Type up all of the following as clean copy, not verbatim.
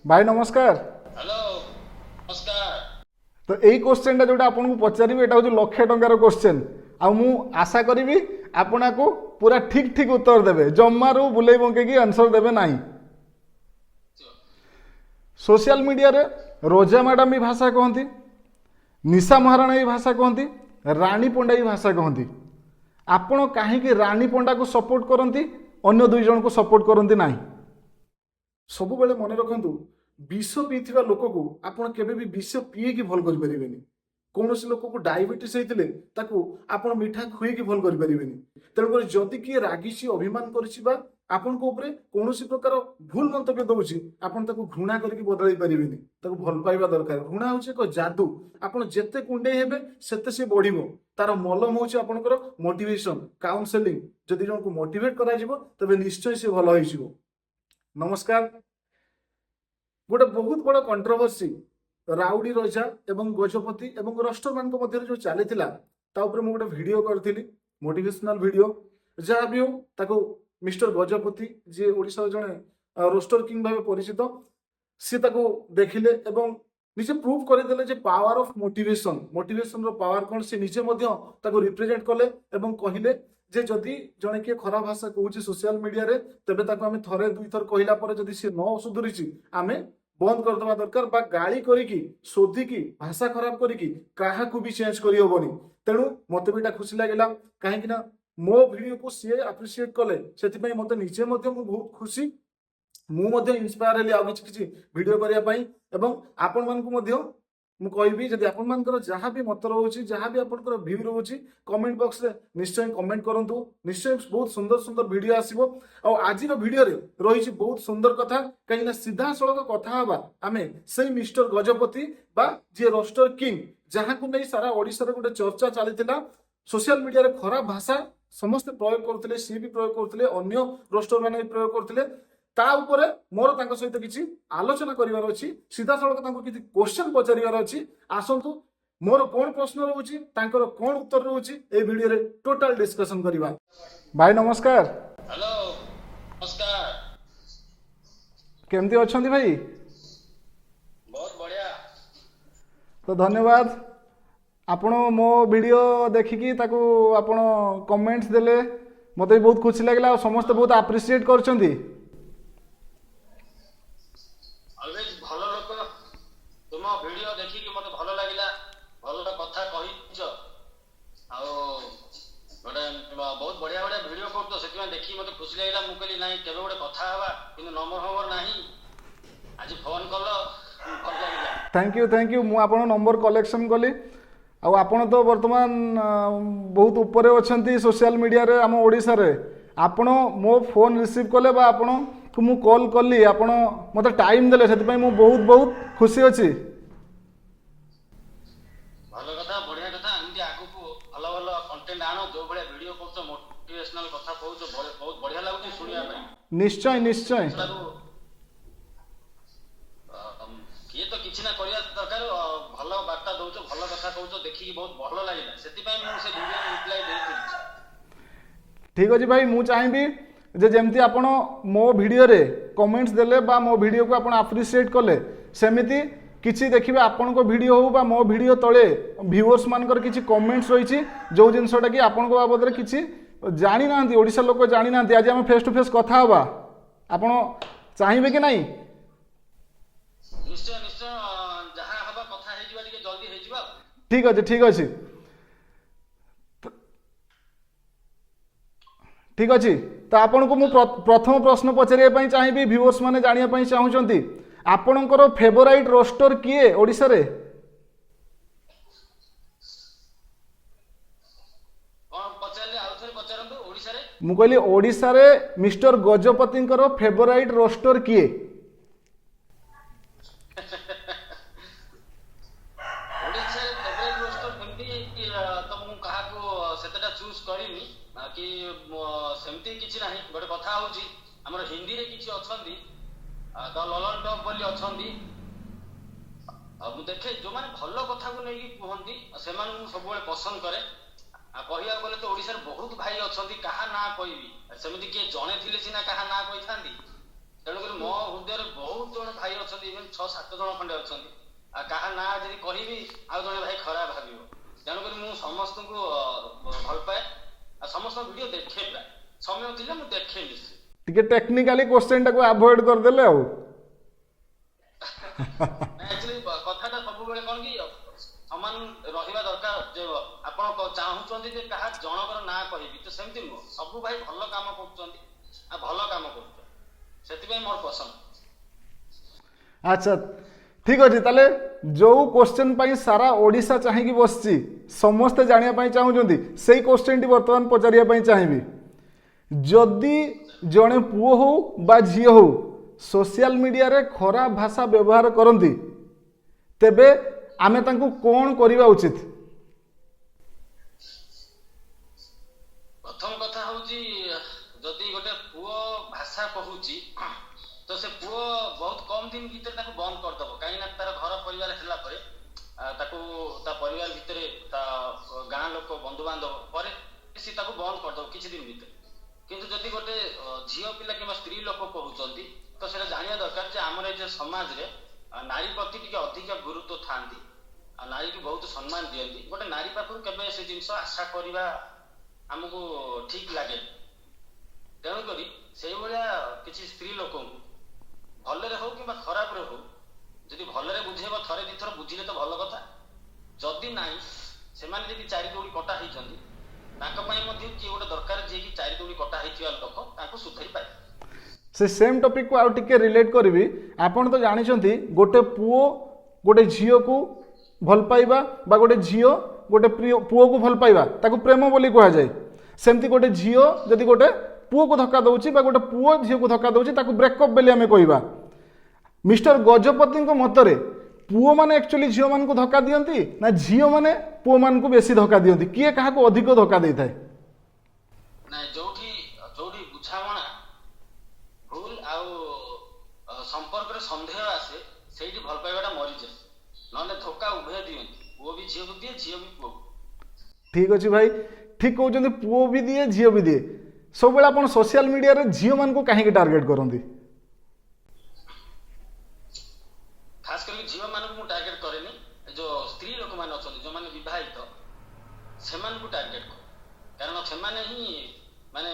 ଭାଇ ନମସ୍କାର। ହ୍ୟାଲୋ, ନମସ୍କାର। ତ ଏଇ କୋଶ୍ଚେନଟା ଯୋଉଟା ଆପଣଙ୍କୁ ପଚାରିବି, ଏଇଟା ହେଉଛି ଲକ୍ଷେ ଟଙ୍କାର କୋଶ୍ଚେନ୍। ଆଉ ମୁଁ ଆଶା କରିବି ଆପଣ ଆକୁ ପୁରା ଠିକ୍ ଠିକ୍ ଉତ୍ତର ଦେବେ, ଜମାରୁ ବୁଲେଇ ବଙ୍କେଇକି ଆନ୍ସର ଦେବେ ନାହିଁ। ସୋସିଆଲ ମିଡ଼ିଆରେ ରୋଜା ମ୍ୟାଡ଼ାମ ବି ଭାଷା କହନ୍ତି, ନିଶା ମହାରଣା ବି ଭାଷା କହନ୍ତି, ରାଣୀ ପଣ୍ଡା ବି ଭାଷା କହନ୍ତି। ଆପଣ କାହିଁକି ରାଣୀ ପଣ୍ଡାକୁ ସପୋର୍ଟ କରନ୍ତି, ଅନ୍ୟ ଦୁଇ ଜଣଙ୍କୁ ସପୋର୍ଟ କରନ୍ତି ନାହିଁ? ସବୁବେଳେ ମନେ ରଖନ୍ତୁ, ବିଷ ପିଇଥିବା ଲୋକକୁ ଆପଣ କେବେ ବି ବିଷ ପିଇକି ଭଲ କରିପାରିବେନି। କୌଣସି ଲୋକକୁ ଡାଇବେଟିସ୍ ହେଇଥିଲେ ତାକୁ ଆପଣ ମିଠା ଖୁଏଇକି ଭଲ କରିପାରିବେନି। ତେଣୁକରି ଯଦି କିଏ ରାଗିଛି, ଅଭିମାନ କରିଛି ବା ଆପଣଙ୍କ ଉପରେ କୌଣସି ପ୍ରକାର ଭୁଲ ମନ୍ତବ୍ୟ ଦଉଛି, ଆପଣ ତାକୁ ଘୃଣା କରିକି ବଦଳାଇ ପାରିବେନି, ତାକୁ ଭଲ ପାଇବା ଦରକାର। ଘୃଣା ହେଉଛି ଏକ ଯାଦୁ। ଆପଣ ଯେତେ କୁଣ୍ଡେଇ ହେବେ, ସେତେ ସେ ବଢିବ। ତାର ମଲମ ହେଉଛି ଆପଣଙ୍କର ମୋଟିଭେସନ, କାଉନସେଲିଂ। ଯଦି ଜଣକୁ ମୋଟିଭେଟ କରାଯିବ, ତେବେ ନିଶ୍ଚୟ ସେ ଭଲ ହେଇଯିବ। ନମସ୍କାର। ଗୋଟେ ବହୁତ ବଡ଼ କଣ୍ଟ୍ରୋଭର୍ସି ରାଉଡି ରଜା ଏବଂ ଗଜପତି ଏବଂ ରୋଷ୍ଟରମାନଙ୍କ ମଧ୍ୟରେ ଯୋଉ ଚାଲିଥିଲା, ତା ଉପରେ ମୁଁ ଗୋଟେ ଭିଡ଼ିଓ କରିଥିଲି, ମୋଟିଭେସନାଲ ଭିଡ଼ିଓ। ଯାହା ବି ହଉ, ତାକୁ ମିଷ୍ଟର ଗଜପତି, ଯିଏ ଓଡ଼ିଶାର ଜଣେ ରୋଷ୍ଟର କିଙ୍ଗ ଭାବେ ପରିଚିତ, ସିଏ ତାକୁ ଦେଖିଲେ ଏବଂ ନିଜେ ପ୍ରୁଭ୍ କରିଦେଲେ ଯେ ପାୱାର ଅଫ ମୋଟିଭେସନ, ମୋଟିଭେସନର ପାୱାର କ'ଣ। ସେ ନିଜେ ମଧ୍ୟ ତାକୁ ରିପ୍ରେଜେଣ୍ଟ କଲେ ଏବଂ କହିଲେ ଯେ ଯଦି ଜଣେ କିଏ ଖରାପ ଭାଷା କହୁଛି ସୋସିଆଲ ମିଡିଆରେ, ତେବେ ତାକୁ ଆମେ ଥରେ ଦୁଇଥର କହିଲା ପରେ ଯଦି ସିଏ ନ ସୁଧୁରିଛି, ଆମେ ବନ୍ଦ କରିଦେବା ଦରକାର ବା ଗାଳି କରିକି, ଶୋଧିକି, ଭାଷା ଖରାପ କରିକି କାହାକୁ ବି ଚେଞ୍ଜ କରିହବନି। ତେଣୁ ମତେ ବି ଏଇଟା ଖୁସି ଲାଗିଲା, କାହିଁକି ନା ମୋ ଭିଡ଼ିଓକୁ ସିଏ ଆପ୍ରିସିଏଟ୍ କଲେ। ସେଥିପାଇଁ ମତେ ନିଜେ ମଧ୍ୟ ମୁଁ ବହୁତ ଖୁସି। ମୁଁ ମଧ୍ୟ ଇନ୍ସପାୟାର ହେଲି ଆଉ କିଛି କିଛି ଭିଡ଼ିଓ କରିବା ପାଇଁ। ଏବଂ ଆପଣମାନଙ୍କୁ ମଧ୍ୟ ମୁଁ କହିବି, ଯଦି ଆପଣମାନଙ୍କର ଯାହା ବି ମତ ରହୁଛି, ଯାହା ବି ଆପଣଙ୍କର ଭ୍ୟୁ ରହୁଛି, କମେଣ୍ଟ ବକ୍ସରେ ନିଶ୍ଚୟ କମେଣ୍ଟ କରନ୍ତୁ। ନିଶ୍ଚୟ ବହୁତ ସୁନ୍ଦର ସୁନ୍ଦର ଭିଡ଼ିଓ ଆସିବ। ଆଉ ଆଜିର ଭିଡ଼ିଓରେ ରହିଛି ବହୁତ ସୁନ୍ଦର କଥା, କାହିଁକିନା ସିଧାସଳଖ କଥା ହେବା ଆମେ ସେଇ ମିଷ୍ଟର ଗଜପତି ବା ଯିଏ ରୋଷ୍ଟର କିଙ୍ଗ, ଯାହାକୁ ନେଇ ସାରା ଓଡ଼ିଶାରେ ଗୋଟେ ଚର୍ଚ୍ଚା ଚାଲିଥିଲା। ସୋସିଆଲ ମିଡିଆରେ ଖରାପ ଭାଷା ସମସ୍ତେ ପ୍ରୟୋଗ କରୁଥିଲେ, ସିଏ ବି ପ୍ରୟୋଗ କରୁଥିଲେ, ଅନ୍ୟ ରୋଷ୍ଟର ମାନେ ବି ପ୍ରୟୋଗ କରୁଥିଲେ। ତା ଉପରେ ମୋର ତାଙ୍କ ସହିତ କିଛି ଆଲୋଚନା କରିବାର ଅଛି, ସିଧାସଳଖ ତାଙ୍କୁ କିଛି କ୍ୱେଶ୍ଚନ ପଚାରିବାର ଅଛି। ଆସନ୍ତୁ, ମୋର କଣ ପ୍ରଶ୍ନ ରହୁଛି, ତାଙ୍କର କଣ ଉତ୍ତର ରହୁଛି, ଏଇ ଭିଡ଼ିଓରେ ଟୋଟାଲ ଡିସ୍କସନ କରିବା। ଭାଇ ନମସ୍କାର। ହ୍ୟାଲୋ, ନମସ୍କାର। କେମିତି ଅଛନ୍ତି ଭାଇ? ବହୁତ ବଢିଆ। ତ ଧନ୍ୟବାଦ, ଆପଣ ମୋ ଭିଡ଼ିଓ ଦେଖିକି ତାକୁ ଆପଣ କମେଣ୍ଟସ୍ ଦେଲେ, ମୋତେ ବି ବହୁତ ଖୁସି ଲାଗିଲା। ଆଉ ସମସ୍ତେ ବହୁତ ଆପ୍ରିସିଏଟ୍ କରିଛନ୍ତି। ଅଲୱେଜ ଭଲ ଲୋକ। ତୁମ ଭିଡିଓ ଦେଖିକି ମତେ ଭଲ ଲାଗିଲା। ଭଲ କଥା କହିଛ ଆଉ ଗୋଟେ ବହୁତ ବଢିଆ ବଢିଆ ଭିଡିଓ କରୁଛ। ସେଥିପାଇଁ ଦେଖିକି ମତେ ଖୁସି ଲାଗିଲା। ମୁଁ କହିଲି ନାଇଁ, କେବେ ଗୋଟେ କଥା ହେବା, କିନ୍ତୁ ନମ୍ବର ଫମ୍ବର ନାହିଁ। ଆଜି ଫୋନ କଲ, ଭଲ ଲାଗିଲା। Thank you, thank you. ମୁଁ ଆପଣଙ୍କ ନମ୍ବର କଲେକ୍ସନ୍ କଲି। ଆଉ ଆପଣ ତ ବର୍ତ୍ତମାନ ବହୁତ ଉପରେ ଅଛନ୍ତି ସୋସିଆଲ ମିଡ଼ିଆରେ ଆମ ଓଡ଼ିଶାରେ। ଆପଣ ମୋ ଫୋନ୍ ରିସିଭ୍ କଲେ ବା ଆପଣଙ୍କୁ ମୁଁ କଲ୍ କଲି, ଆପଣ ମୋତେ ଟାଇମ୍ ଦେଲେ, ସେଥିପାଇଁ ମୁଁ ବହୁତ ବହୁତ ଖୁସି ଅଛି। ଭଲ କଥା, ବଢିଆ କଥା। ଏମିତି ଆଗକୁ ଭଲ ଭଲ କଣ୍ଟେଣ୍ଟ ଆଣ। ଯୋଉ ଭଳିଆ ଭିଡିଓ କରୁଛ, ମୋଟିଭେସନାଲ କଥା କହୁଛ, ବହୁତ ବଢିଆ ଲାଗୁଛି ଶୁଣିବା ପାଇଁ। ନିଶ୍ଚୟ ନିଶ୍ଚୟ। ତାକୁ କିଏ ତ କିଛି ନା କରିବା ଦରକାର। ଭଲ ବାର୍ତ୍ତା ଦଉଛ, ଭଲ କଥା କହୁଛ, ଦେଖିକି ବହୁତ ଭଲ ଲାଗିଲା। ସେଥିପାଇଁ ମୁଁ ସେ ଭିଡିଓ ରିପ୍ଲାଏ ଦେଇଥିଲି। ଠିକ୍ ଅଛି ଭାଇ, ମୁଁ ଚାହିଁବି ଯେ ଯେମିତି ଆପଣ ମୋ ଭିଡ଼ିଓରେ କମେଣ୍ଟସ୍ ଦେଲେ ବା ମୋ ଭିଡ଼ିଓକୁ ଆପଣ ଆପ୍ରିସିଏଟ୍ କଲେ, ସେମିତି କିଛି ଦେଖିବେ ଆପଣଙ୍କ ଭିଡ଼ିଓ ହଉ ବା ମୋ ଭିଡ଼ିଓ ତଳେ ଭିଉଅର୍ସ ମାନଙ୍କର କିଛି କମେଣ୍ଟସ୍ ରହିଛି, ଯେଉଁ ଜିନିଷଟା କି ଆପଣଙ୍କ ବାବଦରେ କିଛି ଜାଣିନାହାନ୍ତି, ଓଡ଼ିଶା ଲୋକ ଜାଣିନାହାନ୍ତି। ଆଜି ଆମେ ଫେସ୍ ଟୁ ଫେସ୍ କଥା ହେବା। ଆପଣ ଚାହିଁବେ କି ନାହିଁ? ନିଶ୍ଚୟ ନିଶ୍ଚୟ, ଯାହା ହବା କଥା ହେଇଯିବା, ଟିକେ ଜଲ୍ଦି ହେଇଯିବ ଆଉ। ଠିକ୍ ଅଛି, ଠିକ୍ ଅଛି, ଠିକ୍ ଅଛି। ତ ଆପଣଙ୍କୁ ମୁଁ ପ୍ରଥମ ପ୍ରଶ୍ନ ପଚାରିବା ପାଇଁ ଚାହିଁବି, ଭିଉଅର୍ସ ମାନେ ଜାଣିବା ପାଇଁ ଚାହୁଁଛନ୍ତି, ଆପଣଙ୍କର ଫେଭରାଇଟ୍ ରୋଷ୍ଟର କିଏ ଓଡ଼ିଶାରେ? କଣ ପଚାରିଲେ? ଆଉ ଥରେ ପଚାରନ୍ତୁ। ଓଡିଶାରେ? ମୁଁ କହିଲି, ଓଡ଼ିଶାରେ ମିଷ୍ଟର ଗଜପତିଙ୍କର ଫେଭରାଇଟ୍ ରୋଷ୍ଟର କିଏ? ଓଡିଶାରେ ଫେଭରାଇଟ ରୋଷ୍ଟର ସେମିତି ତ ମୁଁ କାହାକୁ ସେତେଟା ଚୁଜ୍ କରିନି କି ସେମିତି କିଛି ନାହିଁ। ଗୋଟେ କଥା ହଉଛି, ଆମର ହିନ୍ଦୀରେ କିଛି ଅଛନ୍ତି, ଦ ଲଲନ ଟପ୍ ବୋଲି ଅଛନ୍ତି। ଆଉ ମୁଁ ଦେଖେ, ଯୋଉମାନେ ଭଲ କଥାକୁ ନେଇକି କୁହନ୍ତି, ସେମାନଙ୍କୁ ମୁଁ ସବୁବେଳେ ପସନ୍ଦ କରେ। ଆଉ କହିବାକୁ ଗଲେ ତ ଓଡ଼ିଶାରେ ବହୁତ ଭାଇ ଅଛନ୍ତି, କାହା ନାଁ କହିବି? ସେମିତି କିଏ ଜଣେ ଥିଲେ ସିନା କାହା ନାଁ କହିଥାନ୍ତି। ତେଣୁକରି ମୋ ହୃଦୟରେ ବହୁତ ଜଣ ଭାଇ ଅଛନ୍ତି, ଇଭେନ୍ 6-7 ଜଣ ଖଣ୍ଡେ ଅଛନ୍ତି। ଆଉ କାହା ନାଁ ଯଦି କହିବି ଆଉ ଜଣେ ଭାଇ ଖରାପ ଭାବିବ। ତେଣୁକରି ମୁଁ ସମସ୍ତଙ୍କୁ ଭଲ ପାଏ ଆଉ ସମସ୍ତଙ୍କ ଭିଡିଓ ଦେଖେ, ପ୍ରାୟ ସମୟ ଥିଲେ ମୁଁ ଦେଖେ ନିଶ୍ଚୟ। ଟିକେ ଟେକ୍ନିକାଲି କ୍ୱେଶ୍ଚନଟାକୁ ଆଭଏଡ୍ କରିଦେଲେ ଆଉ। ଆକ୍ଚୁଆଲି କଥାଟା ସବୁବେଳେ କଣ କି ସମାନ ରହିବା ଦରକାର। ଯେ ଆପଣ ଚାହୁଁଛନ୍ତି ଯେ କାହା ଜଣଙ୍କର ନାଁ କହିବି ତ ସେମିତି ନୁହଁ, ସବୁ ଭାଇ ଭଲ କାମ କରୁଛନ୍ତି ଆଉ ଭଲ କାମ କରୁଛନ୍ତି, ସେଥିପାଇଁ ମୋର ପସନ୍ଦ। ଆଚ୍ଛା ଠିକ୍ ଅଛି, ତାହେଲେ ଯେଉଁ କ୍ୱେଶ୍ଚନ୍ ପାଇଁ ସାରା ଓଡ଼ିଶା ଚାହିଁକି ବସିଛି, ସମସ୍ତେ ଜାଣିବା ପାଇଁ ଚାହୁଁଛନ୍ତି, ସେଇ କ୍ୱେଶ୍ଚନ୍ଟି ବର୍ତ୍ତମାନ ପଚାରିବା ପାଇଁ ଚାହିଁବି। ଯଦି ଜଣେ ପୁଅ ହଉ ବା ଝିଅ ହଉ ସୋସିଆଲ ମିଡ଼ିଆରେ ଖରାପ ଭାଷା ବ୍ୟବହାର କରନ୍ତି, ତେବେ ଆମେ ତାଙ୍କୁ କ'ଣ କରିବା ଉଚିତ? ପ୍ରଥମ କଥା ହଉଛି, ଯଦି ଗୋଟେ ପୁଅ ଭାଷା କହୁଛି ତ ସେ ପୁଅ ବହୁତ କମ ଦିନ ଭିତରେ ତାକୁ ବନ୍ଦ କରିଦବ। କାହିଁକି ନା ତାର ଘର ପରିବାର ହେଲା ପରେ ତାକୁ ତା ପରିବାର ଭିତରେ ତା ଗାଁ ଲୋକ ବନ୍ଧୁବାନ୍ଧବ ପରେ ସେ ତାକୁ ବନ୍ଦ କରିଦବ କିଛି ଦିନ ଭିତରେ। କିନ୍ତୁ ଯଦି ଗୋଟେ ଝିଅ ପିଲା କିମ୍ବା ସ୍ତ୍ରୀ ଲୋକ କହୁଛନ୍ତି ତ ସେଟା ଜାଣିବା ଦରକାର ଯେ ଆମର ଏ ଯୋଉ ସମାଜରେ ନାରୀ ପ୍ରତି ଟିକେ ଅଧିକ ଗୁରୁତ୍ୱ ଥାନ୍ତି ଆଉ ନାରୀକୁ ବହୁତ ସମ୍ମାନ ଦିଅନ୍ତି। ଗୋଟେ ନାରୀ ପାଖରୁ କେବେ ସେ ଜିନିଷ ଆଶା କରିବା ଆମକୁ ଠିକ ଲାଗେନି। ତେଣୁକରି ସେଇଭଳିଆ କିଛି ସ୍ତ୍ରୀ ଲୋକଙ୍କୁ ଭଲରେ ହଉ କିମ୍ବା ଖରାପରେ ହଉ, ଯଦି ଭଲରେ ବୁଝେଇବ ଥରେ ଦିଥର ବୁଝିଲେ ତ ଭଲ କଥା, ଯଦି ନାହିଁ ସେମାନେ ଯଦି ଚାରି ଦଉଡ଼ି କଟା ହେଇଛନ୍ତି ତାଙ୍କ ପାଇଁ ମଧ୍ୟ କିଏ ଗୋଟେ ଦରକାର ଯିଏକି ଚାରି ଦଉଡ଼ି କଟା ହେଇଥିବା ଲୋକ ତାଙ୍କୁ ସୁଧାରି ପାରିବେ। ସେ ସେମ୍ ଟପିକ୍କୁ ଆଉ ଟିକେ ରିଲେଟ୍ କରିବି। ଆପଣ ତ ଜାଣିଛନ୍ତି ଗୋଟେ ପୁଅ ଗୋଟେ ଝିଅକୁ ଭଲ ପାଇବା ବା ଗୋଟେ ଝିଅ ଗୋଟେ ପ୍ରିୟ ପୁଅକୁ ଭଲ ପାଇବା ତାକୁ ପ୍ରେମ ବୋଲି କୁହାଯାଏ। ସେମିତି ଗୋଟେ ଝିଅ ଯଦି ଗୋଟେ ପୁଅକୁ ଧକ୍କା ଦେଉଛି ବା ଗୋଟେ ପୁଅ ଝିଅକୁ ଧକ୍କା ଦେଉଛି ତାକୁ ବ୍ରେକଅପ୍ ବୋଲି ଆମେ କହିବା। ମିଷ୍ଟର ଗଜପତିଙ୍କ ମତରେ ପୁଅମାନେ ଆକ୍ଚୁଆଲି ଝିଅମାନଙ୍କୁ ଧକ୍କା ଦିଅନ୍ତି ନା ଝିଅମାନେ ପୁଅମାନଙ୍କୁ ବେଶୀ ଧକ୍କା ଦିଅନ୍ତି? କିଏ କାହାକୁ ଅଧିକ ଧକ୍କା ଦେଇଥାଏ? ନାଇଁ, ଯୋଉଠି ଯୋଉଠି ବୁଝାମଣା ଭୁଲ ଆଉ ସମ୍ପର୍କରେ ସନ୍ଦେହ ଆସେ ସେଇଠି ଭଲ ପାଇବାଟା ମରିଯାଏ। ନହେଲେ ଧୋକା ଉଭୟ ଦିଅନ୍ତି, ପୁଅ ବି ଝିଅକୁ ଦିଏ, ଝିଅ ବି ପୁଅକୁ। ଠିକ୍ ଅଛି ଭାଇ, ଠିକ୍ କହୁଛନ୍ତି, ପୁଅ ବି ଦିଏ ଝିଅ ବି ଦିଏ। ସବୁବେଳେ ଆପଣ ସୋସିଆଲ ମିଡ଼ିଆରେ ଝିଅମାନଙ୍କୁ କାହିଁକି ଟାର୍ଗେଟ୍ କରନ୍ତି? ଖାସ କରିକି ଝିଅମାନଙ୍କୁ ମୁଁ ଟାର୍ଗେଟ କରେନି, ଯୋଉ ସ୍ତ୍ରୀ ଲୋକମାନେ ଅଛନ୍ତି ଯୋଉମାନେ ବିବାହିତ ସେମାନଙ୍କୁ ଟାର୍ଗେଟ କରେ। କାରଣ ସେମାନେ ହିଁ ମାନେ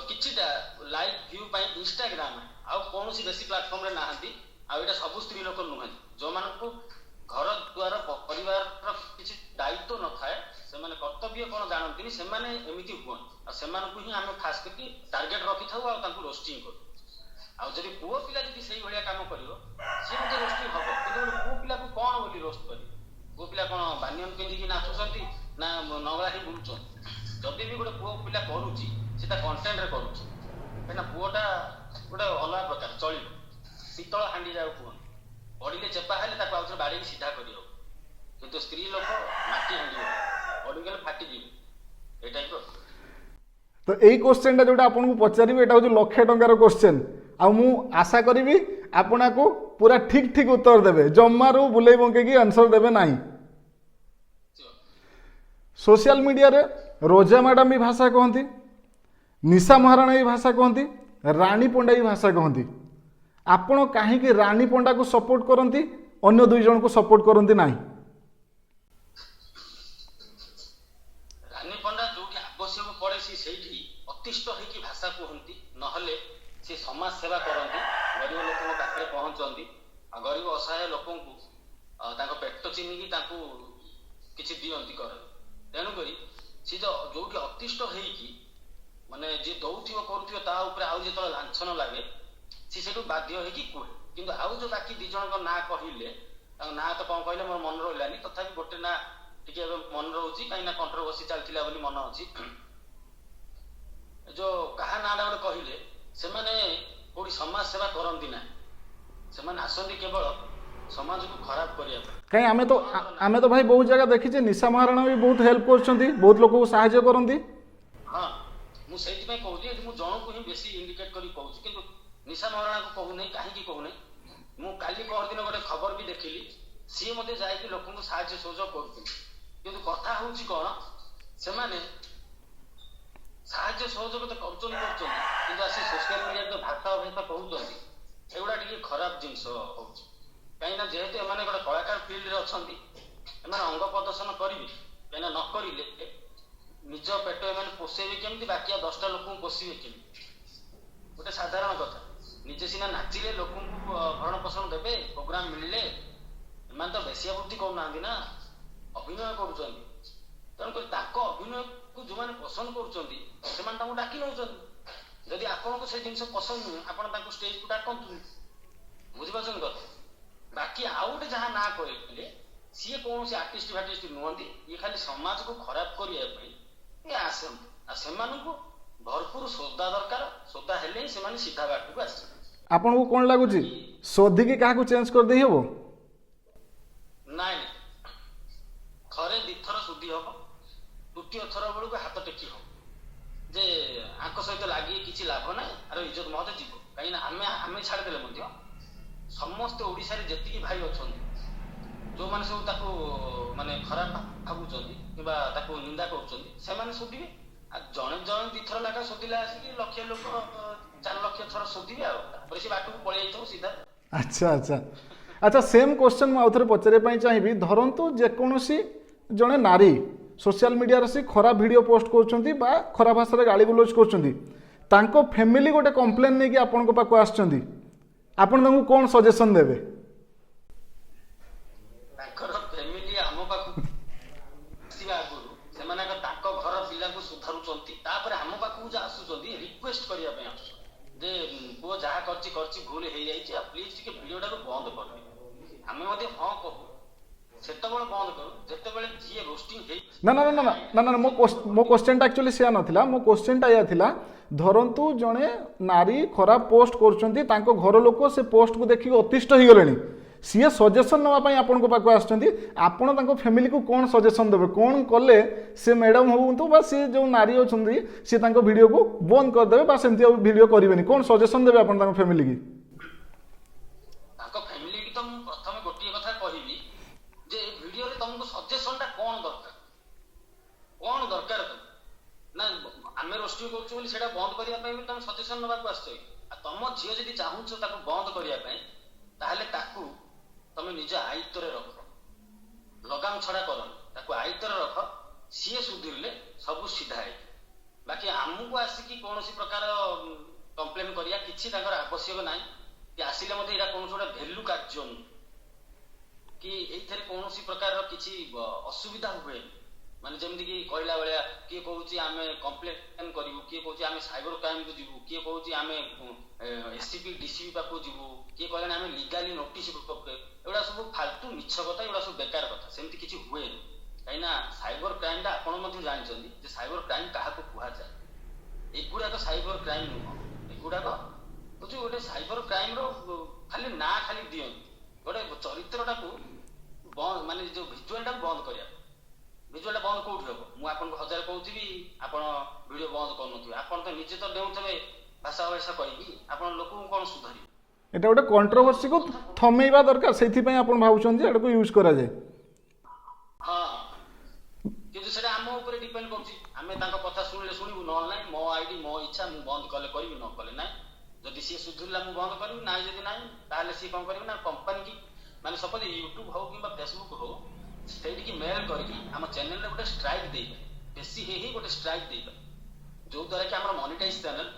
କିଛିଟା ଲାଇକ୍ ଭ୍ୟୁ ପାଇଁ ଇନଷ୍ଟାଗ୍ରାମ ଆଉ କୌଣସି ବେଶୀ ପ୍ଲାଟଫର୍ମରେ ନାହାନ୍ତି। ଆଉ ଏଇଟା ସବୁ ସ୍ତ୍ରୀ ଲୋକ ନୁହନ୍ତି, ଯୋଉମାନଙ୍କୁ ଘର ଦ୍ୱାର ପରିବାରର କିଛି ଦାୟିତ୍ୱ ନଥାଏ, ସେମାନେ କର୍ତ୍ତବ୍ୟ କଣ ଜାଣନ୍ତିନି, ସେମାନେ ଏମିତି ହୁଅନ୍ତି। ଆଉ ସେମାନଙ୍କୁ ହିଁ ଆମେ ଖାସ କରିକି ଟାର୍ଗେଟ ରଖିଥାଉ ଆଉ ତାଙ୍କୁ ରୋଷ୍ଟିଂ କରୁ। ଆଉ ଯଦି ପୁଅ ପିଲା ଯଦି ସେଇଭଳିଆ କାମ କରିବ ସିଏ ମଧ୍ୟ ରୋଷ୍ଟିଂ ହବ। କିନ୍ତୁ ଗୋଟେ ପୁଅ ପିଲାକୁ କଣ ବୋଲି ରୋଷ୍ଟ କରିବ? ପୁଅ ପିଲା କଣ ବାନିୟନ ପିନ୍ଧିକି ନାଚୁଛନ୍ତି ନା ନଙ୍ଗଳା ହେଇ ବୁଲୁଛନ୍ତି? ଯଦି ବି ଗୋଟେ ପୁଅ ପିଲା କରୁଛି ସେ ତା କଣ୍ଟେଣ୍ଟରେ କରୁଛି, କାହିଁକିନା ପୁଅଟା ଗୋଟେ ଅଲଗା ପ୍ରକାର ଚଳିବ, ଶୀତଳ ହାଣ୍ଡି ଯାହାକୁ କୁହନ୍ତି, ପଡ଼ିଲେ ଚେପା ହେଲେ ତାକୁ ଆଉଥରେ ବାଡ଼େଇକି ସିଧା କରିହବ। କିନ୍ତୁ ସ୍ତ୍ରୀ ଲୋକ ମାଟି ହାଣ୍ଡି ପଡ଼ିଗଲେ ଫାଟିଯିବ, ଏଇ ଟାଇପର। ତ ଏଇ କ୍ୱେଶ୍ଚନଟା ଯେଉଁଟା ଆପଣଙ୍କୁ ପଚାରିବି ଏଇଟା ହେଉଛି ଲକ୍ଷେ ଟଙ୍କାର କ୍ୱେଶ୍ଚନ। ଆଉ ମୁଁ ଆଶା କରିବି ଆପଣଙ୍କୁ ପୁରା ଠିକ୍ ଠିକ୍ ଉତ୍ତର ଦେବେ, ଜମାରୁ ବୁଲେଇ ବଙ୍କେଇକି ଆନ୍ସର ଦେବେ ନାହିଁ। ସୋସିଆଲ ମିଡ଼ିଆରେ ରୋଜା ମ୍ୟାଡ଼ାମ ବି ଭାଷା କହନ୍ତି, ନିଶା ମହାରଣା ବି ଭାଷା କହନ୍ତି, ରାଣୀ ପଣ୍ଡା ବି ଭାଷା କହନ୍ତି। ଆପଣ କାହିଁକି ରାଣୀ ପଣ୍ଡାକୁ ସପୋର୍ଟ କରନ୍ତି, ଅନ୍ୟ ଦୁଇ ଜଣଙ୍କୁ ସପୋର୍ଟ କରନ୍ତି ନାହିଁ? ରାନୀ ପଣ୍ଡା ଯୋଉଠି ଆବଶ୍ୟକ ପଡେ ସେ ସେଇଠି ଅତିଷ୍ଠ ହେଇକି ଭାଷା କୁହନ୍ତି, ନହେଲେ ସେ ସମାଜ ସେବା କରନ୍ତି, ଗରିବ ଲୋକଙ୍କ ପାଖରେ ପହଞ୍ଚନ୍ତି ଆଉ ଗରିବ ଅସହାୟ ଲୋକଙ୍କୁ ତାଙ୍କ ପେଟ ଚିହ୍ନିକି ତାଙ୍କୁ କିଛି ଦିଅନ୍ତି କରନ୍ତି। ତେଣୁକରି ସେ ଯୋଉଠି ଅତିଷ୍ଠ ହେଇକି ମାନେ ଯିଏ ଦଉଥିବ କରୁଥିବ ତା ଉପରେ ଆଉ ଯେତେବେଳେ ଲାଞ୍ଛନ ଲାଗେ ସେ ସେଠୁ ବାଧ୍ୟ ହେଇକି କୁହେ। କିନ୍ତୁ ଆଉ ଯୋଉ ବାକି ଦି ଜଣଙ୍କ ନାଁ କହିଲେ, ତାଙ୍କ ନାଁ ତ କଣ କହିଲେ ମୋର ମନେ ରହିଲାନି, ତଥାପି ଗୋଟେ ନାଁ ଟିକେ ଏବେ ମନେ ରହୁଛି କାହିଁକି ନା କଣ୍ଟ୍ରୋଭର୍ସି ଚାଲିଥିଲା ବୋଲି ମନେ ଅଛି। ଯୋଉ କାହା ନାଁଟା ଗୋଟେ କହିଲେ, ସେମାନେ କୋଉଠି ସମାଜ ସେବା କରନ୍ତି ନାହିଁ, ସେମାନେ ଆସନ୍ତି କେବଳ ସମାଜକୁ ଖରାପ କରିବା ପାଇଁ। କାହିଁ ଆମେ ତ ଭାଇ ବହୁତ ଜାଗା ଦେଖିଛେ ନିଶା ମହାରଣା ବି ବହୁତ ହେଲ୍ପ କରୁଛନ୍ତି, ବହୁତ ଲୋକକୁ ସାହାଯ୍ୟ କରନ୍ତି। ହଁ, ମୁଁ ସେଇଥିପାଇଁ କହୁଛି, ଏଠି ମୁଁ ଜଣକୁ ହିଁ ବେଶୀ ଇଣ୍ଡିକେଟ କରି କହୁଛି, କିନ୍ତୁ ନିଶା ମହାରଣାକୁ କହୁନାହିଁ। କାହିଁକି କହୁନାହିଁ? ମୁଁ କାଲି ପହରଦିନ ଗୋଟେ ଖବର ବି ଦେଖିଲି, ସିଏ ମଧ୍ୟ ଯାଇକି ଲୋକଙ୍କୁ ସାହାଯ୍ୟ ସହଯୋଗ କରୁଛନ୍ତି। କିନ୍ତୁ କଥା ହଉଛି କଣ, ସେମାନେ ସାହାଯ୍ୟ ସହଯୋଗ ତ କରୁଛନ୍ତି, କିନ୍ତୁ ଆସି ସୋସିଆଲ ମିଡିଆରେ ଯୋଉ ଭାଷା ଅଭାଷା କହୁଛନ୍ତି ଏଗୁଡ଼ା ଟିକେ ଖରାପ ଜିନିଷ ହଉଛି। କାହିଁକିନା ଯେହେତୁ ଏମାନେ ଗୋଟେ କଳାକାର ଫିଲ୍ଡରେ ଅଛନ୍ତି, ଏମାନେ ଅଙ୍ଗ ପ୍ରଦର୍ଶନ କରିବେ। କାହିଁକିନା ନ କରିଲେ ନିଜ ପେଟ ଏମାନେ ପୋଷେଇବେ କେମିତି? ବାକି ଆଉ 10ଟା ଲୋକଙ୍କୁ ପୋଷିବେ କେମିତି? ଗୋଟେ ସାଧାରଣ କଥା, ନିଜେ ସିନା ନାଚିଲେ ଲୋକଙ୍କୁ ଭରଣ ପୋଷଣ ଦେବେ, ପ୍ରୋଗ୍ରାମ ମିଳିଲେ। ଏମାନେ ତ ବେଶ୍ୟାବୃତ୍ତି କରୁନାହାନ୍ତି ନା, ଅଭିନୟ କରୁଛନ୍ତି। ତେଣୁକରି ତାଙ୍କ ଅଭିନୟକୁ ଯୋଉମାନେ ପସନ୍ଦ କରୁଛନ୍ତି, ସେମାନେ ତାଙ୍କୁ ଡାକି ନଉଛନ୍ତି। ଯଦି ଆପଣଙ୍କୁ ସେ ଜିନିଷ ପସନ୍ଦ ନୁହେଁ, ଆପଣ ତାଙ୍କୁ ଷ୍ଟେଜକୁ ଡାକନ୍ତୁନି। ବୁଝିପାରୁଛନ୍ତି କଥା? ବାକି ଆଉ ଗୋଟେ ଯାହା ନାଁ କହିଲେ, ସିଏ କୌଣସି ଆର୍ଟିଷ୍ଟ ଫାର୍ଟିଷ୍ଟ ନୁହନ୍ତି। ଇଏ ଖାଲି ସମାଜକୁ ଖରାପ କରିବା ପାଇଁ ଇଏ ଆସନ୍ତି। ଆଉ ସେମାନଙ୍କୁ ଭରପୁର ସୋଦା ଦରକାର। ସୋଦା ହେଲେ ହିଁ ସେମାନେ ସିଧା ବାଟକୁ ଆସିବେ। ଆପଣଙ୍କୁ କ'ଣ ଲାଗୁଛି, ଶୋଧିକି କାହାକୁ ଚେଞ୍ଜ କରିଦେଇ ହେବ? ନାଇଁ ନାଇଁ, ଥରେ ଦିଥର ଶୋଧି ହବ, ତୃତୀୟ ଥର ବେଳକୁ ହାତ ଟେକି ହବ ଯେ ଆଙ୍କ ସହିତ ଲାଗି କିଛି ଲାଭ ନାହିଁ, ଆର ଇଜ୍ଜତ ମହତ ଯିବ। କାହିଁକିନା ଆମେ ଛାଡ଼ିଦେଲେ ମଧ୍ୟ ସମସ୍ତେ ଓଡ଼ିଶାରେ ଯେତିକି ଭାଇ ଅଛନ୍ତି, ଯୋଉମାନେ ସବୁ ତାକୁ ମାନେ ଖରାପ ଭାବୁଛନ୍ତି କିମ୍ବା ତାକୁ ନିନ୍ଦା କରୁଛନ୍ତି, ସେମାନେ ଶୋଧିବେ। ଆଉ ଜଣେ ଜଣେ ଦିଥର ଲେଖା ଶୋଧିଲେ ଆସିକି ଲକ୍ଷେ ଲୋକ 4 ଲକ୍ଷ ଥର ଶୋଧିବେ, ଆଉ ତାପରେ ସେ ବାଟକୁ ପଳେଇ ଯାଇଥିବ ସିଧା। ଆଚ୍ଛା, ସେମ୍ କ୍ୱେଶ୍ଚନ୍ ମୁଁ ଆଉଥରେ ପଚାରିବା ପାଇଁ ଚାହିଁବି। ଧରନ୍ତୁ ଯେକୌଣସି ଜଣେ ନାରୀ ସୋସିଆଲ ମିଡ଼ିଆରେ ସେ ଖରାପ ଭିଡ଼ିଓ ପୋଷ୍ଟ କରୁଛନ୍ତି ବା ଖରାପ ଭାଷାରେ ଗାଳି ଗୁଲଜ କରୁଛନ୍ତି, ତାଙ୍କ ଫ୍ୟାମିଲି ଗୋଟେ କମ୍ପ୍ଲେନ୍ ନେଇକି ଆପଣଙ୍କ ପାଖକୁ ଆସିଛନ୍ତି, ଆପଣ ତାଙ୍କୁ କ'ଣ ସଜେସନ୍ ଦେବେ? ତାଙ୍କର ଫ୍ୟାମିଲି ଆମ ପାଖକୁ ଆସିବା ଆଗରୁ ସେମାନେ ଆଗ ତାଙ୍କ ଘର ପିଲାଙ୍କୁ ସୁଧାରୁଛନ୍ତି। ତାପରେ ଆମ ପାଖକୁ ଯୋଉ ଆସୁଛନ୍ତି, ରିକ୍ୱେଷ୍ଟ କରିବା ପାଇଁ ଆସୁଛନ୍ତି ଯେ ପୁଅ ଯାହା କରିଛି କରିଛି, ଭୁଲ ହେଇଯାଇଛି, ଆଉ ପ୍ଲିଜ ଟିକେ ଭିଡିଓଟାକୁ ବନ୍ଦ କରିଦିଅ। ଆମେ ମଧ୍ୟ ହଁ କହୁ, ସେତେବେଳେ ବନ୍ଦ କରୁ ଯେତେବେଳେ ଯିଏ ରୋଷ୍ଟିଂ ହେଇ ନା ନା ନା ନା ନା ନା ନା, ମୋ କ୍ୱେଶ୍ଚନଟା ଆକ୍ଚୁଆଲି ସେୟା ନଥିଲା। ମୋ କ୍ୱେଶ୍ଚନଟା ଏଇଆ ଥିଲା, ଧରନ୍ତୁ ଜଣେ ନାରୀ ଖରାପ ପୋଷ୍ଟ କରୁଛନ୍ତି, ତାଙ୍କ ଘର ଲୋକ ସେ ପୋଷ୍ଟକୁ ଦେଖିକି ଅତିଷ୍ଠ ହେଇଗଲେଣି, ସିଏ ସଜେସନ୍ ନେବା ପାଇଁ ଆପଣଙ୍କ ପାଖକୁ ଆସିଛନ୍ତି। ଆପଣ ତାଙ୍କ ଫ୍ୟାମିଲିକୁ କ'ଣ ସଜେସନ୍ ଦେବେ? କ'ଣ କଲେ ସେ ମ୍ୟାଡ଼ାମ୍ ହୁଅନ୍ତୁ ବା ସିଏ ଯେଉଁ ନାରୀ ଅଛନ୍ତି, ସିଏ ତାଙ୍କ ଭିଡ଼ିଓକୁ ବନ୍ଦ କରିଦେବେ ବା ସେମିତି ଆଉ ଭିଡ଼ିଓ କରିବେନି? କ'ଣ ସଜେସନ୍ ଦେବେ ଆପଣ ତାଙ୍କ ଫ୍ୟାମିଲିକି? ତାଙ୍କ ଫ୍ୟାମିଲି ତ ମୁଁ ପ୍ରଥମେ ଗୋଟିଏ କଥା କହିବି ଯେ ଏ ଭିଡିଓରେ ତମକୁ ସଜେସନ ଟା କଣ ଦରକାର? କଣ ଦରକାର ତମକୁ? ନା ଆମେ ରୋଷ୍ଟିଂ କରୁଛୁ ବୋଲି ସେଇଟା ବନ୍ଦ କରିବା ପାଇଁ ବୋଲି ତମେ ସଜେସନ ନେବାକୁ ଆସିଛ କି? ଆଉ ତମ ଝିଅ ଯଦି ଚାହୁଁଛ ତାକୁ ବନ୍ଦ କରିବା ପାଇଁ, ତାହେଲେ ତାକୁ ତମେ ନିଜ ଆୟତ୍ତରେ ରଖ, ଲଗାମ ଛଡା କରନି। ତାକୁ ଆୟତ୍ତରେ ରଖ, ସିଏ ସୁଧୁରିଲେ ସବୁ ସିଧା ହେଇଯିବ। ବାକି ଆମକୁ ଆସିକି କୌଣସି ପ୍ରକାର କମ୍ପ୍ଲେନ କରିବା କିଛି ତାଙ୍କର ଆବଶ୍ୟକ ନାହିଁ କି ଆସିଲେ ମଧ୍ୟ ଏଇଟା କୌଣସି ଗୋଟେ ଭ୍ୟାଲୁ କାର୍ଯ୍ୟ ନୁହେଁ କି ଏଇଥିରେ କୌଣସି ପ୍ରକାରର କିଛି ଅସୁବିଧା ହୁଏନି। ମାନେ ଯେମିତିକି କହିଲା ଭଳିଆ, କିଏ କହୁଛି ଆମେ କମ୍ପ୍ଲେନ କରିବୁ, କିଏ କହୁଛି ଆମେ ସାଇବର କ୍ରାଇମକୁ ଯିବୁ, କିଏ କହୁଛି ଆମେ ଏସିପି ଡିସିପି ପାଖକୁ ଯିବୁ, କିଏ କହିଲାଣି ଆମେ ଲିଗାଲି ନୋଟିସ ପକେଇବୁ। ଏଗୁଡ଼ା ସବୁ ଫାଲତୁ ମିଛ କଥା, ଏଗୁଡ଼ା ସବୁ ବେକାର କଥା। ସେମିତି କିଛି ହୁଏନି। କାହିଁକିନା ସାଇବର କ୍ରାଇମଟା ଆପଣ ମଧ୍ୟ ଜାଣିଛନ୍ତି ଯେ ସାଇବର କ୍ରାଇମ କାହାକୁ କୁହାଯାଏ। ଏଗୁଡ଼ାକ ସାଇବର କ୍ରାଇମ ନୁହଁ। ଏଗୁଡ଼ାକ ହଉଛି ଗୋଟେ ସାଇବର କ୍ରାଇମର ଖାଲି ନାଁ ଖାଲି ଦିଅନ୍ତି, ଗୋଟେ ଚରିତ୍ରଟାକୁ ବନ୍ଦ, ମାନେ ଯୋଉ ଭିଜୁଆଲଟାକୁ ବନ୍ଦ କରିବା। ଭିଜୁଆଲଟା ବନ୍ଦ କୋଉଠି ହବ? ମୁଁ ଆପଣଙ୍କୁ ହଜାରେ କହୁଥିବି, ଆପଣ ଭିଡିଓ ବନ୍ଦ କରୁନଥିବେ। ଆପଣ ତ ନିଜେ ତ ଡେଉଁଥିବେ ଭାଷା ଭାଷା କହିକି, ଆପଣ ଲୋକଙ୍କୁ କଣ ସୁଧାରିବେ? ଏଇଟା ଗୋଟେ କଣ୍ଟ୍ରୋଭର୍ସିକୁ ଥମେଇବା ଦରକାର, ସେଇଥିପାଇଁ ଆପଣ ଭାବୁଛନ୍ତି ଯେ ଏଟାକୁ ୟୁଜ୍ କରାଯାଏ। ହଁ, କିନ୍ତୁ ସେଟା ଆମ ଉପରେ ଡିପେଣ୍ଡ କରୁଛି। ଆମେ ତାଙ୍କ କଥା ଶୁଣିଲେ ଶୁଣିବୁ, ନହେଲେ ନାହିଁ। ମୋ ଆଇଡି, ମୋ ଇଚ୍ଛା, ମୁଁ ବନ୍ଦ କଲେ କରିବି, ନ କଲେ ନାହିଁ। ଯଦି ସିଏ ସୁଧୁରିଲା ମୁଁ ବନ୍ଦ କରିବି, ନାହିଁ ଯଦି ନାହିଁ, ତାହେଲେ ସିଏ କଣ କରିବେ ନା କମ୍ପାନୀ କି, ମାନେ ସପୋଜ ୟୁଟ୍ୟୁବ ହଉ କିମ୍ବା ଫେସବୁକ୍ ହଉ, ସେଇଠିକି ମେଲ୍ କରିକି ଆମ ଚ୍ୟାନେଲରେ ଗୋଟେ ଷ୍ଟ୍ରାଇକ୍ ଦେଇପାରେ। ବେଶୀ ହେଇ ହେଇ ଗୋଟେ ଷ୍ଟ୍ରାଇକ୍ ଦେଇପାରେ, ଯୋଉ ଦ୍ୱାରା କି ଆମର ମନିଟାଇଜ ଚ୍ୟାନେଲ,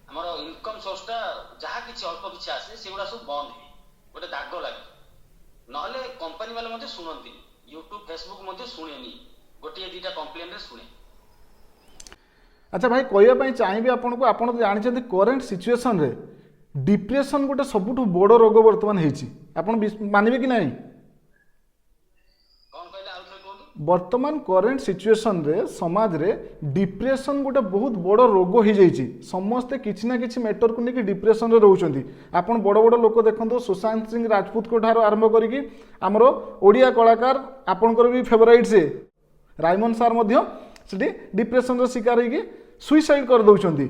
ଆମର ଇନକମ୍ ସୋର୍ସଟା ଯାହା କିଛି ଅଳ୍ପ କିଛି ଆସେ, ସେଗୁଡ଼ା ସବୁ ବନ୍ଦ ହେଇ ଗୋଟେ ଦାଗ ଲାଗେ। ନହେଲେ କମ୍ପାନୀ ବାଲା ମଧ୍ୟ ଶୁଣନ୍ତିନି, ୟୁଟ୍ୟୁବ ଫେସବୁକ୍ ମଧ୍ୟ ଶୁଣେନି, ଗୋଟିଏ ଦିଟା କମ୍ପ୍ଲେନରେ ଶୁଣେ। ଆଚ୍ଛା ଭାଇ, କହିବା ପାଇଁ ଚାହିଁବି ଆପଣଙ୍କୁ, ଆପଣ ତ ଜାଣିଛନ୍ତି କରେଣ୍ଟ ସିଚୁଏସନରେ ଡିପ୍ରେସନ୍ ଗୋଟେ ସବୁଠୁ ବଡ଼ ରୋଗ ବର୍ତ୍ତମାନ ହେଇଛି। ଆପଣ ମାନିବେ କି ନାହିଁ? କଣ କହିଲେ? ଆଉ ଥରେ କୁହନ୍ତୁ। ବର୍ତ୍ତମାନ କରେଣ୍ଟ ସିଚୁଏସନରେ ସମାଜରେ ଡିପ୍ରେସନ୍ ଗୋଟେ ବହୁତ ବଡ଼ ରୋଗ ହେଇଯାଇଛି। ସମସ୍ତେ କିଛି ନା କିଛି ମ୍ୟାଟରକୁ ନେଇକି ଡିପ୍ରେସନରେ ରହୁଛନ୍ତି। ଆପଣ ବଡ଼ ବଡ଼ ଲୋକ ଦେଖନ୍ତୁ, ସୁଶାନ୍ତ ସିଂ ରାଜପୁତଙ୍କ ଠାରୁ ଆରମ୍ଭ କରିକି ଆମର ଓଡ଼ିଆ କଳାକାର, ଆପଣଙ୍କର ବି ଫେଭରାଇଟ୍ ସେ ରାଇମନ ସାର୍ ମଧ୍ୟ ସେଠି ଡିପ୍ରେସନର ଶିକାର ହେଇକି ସୁଇସାଇଡ୍ କରିଦେଉଛନ୍ତି।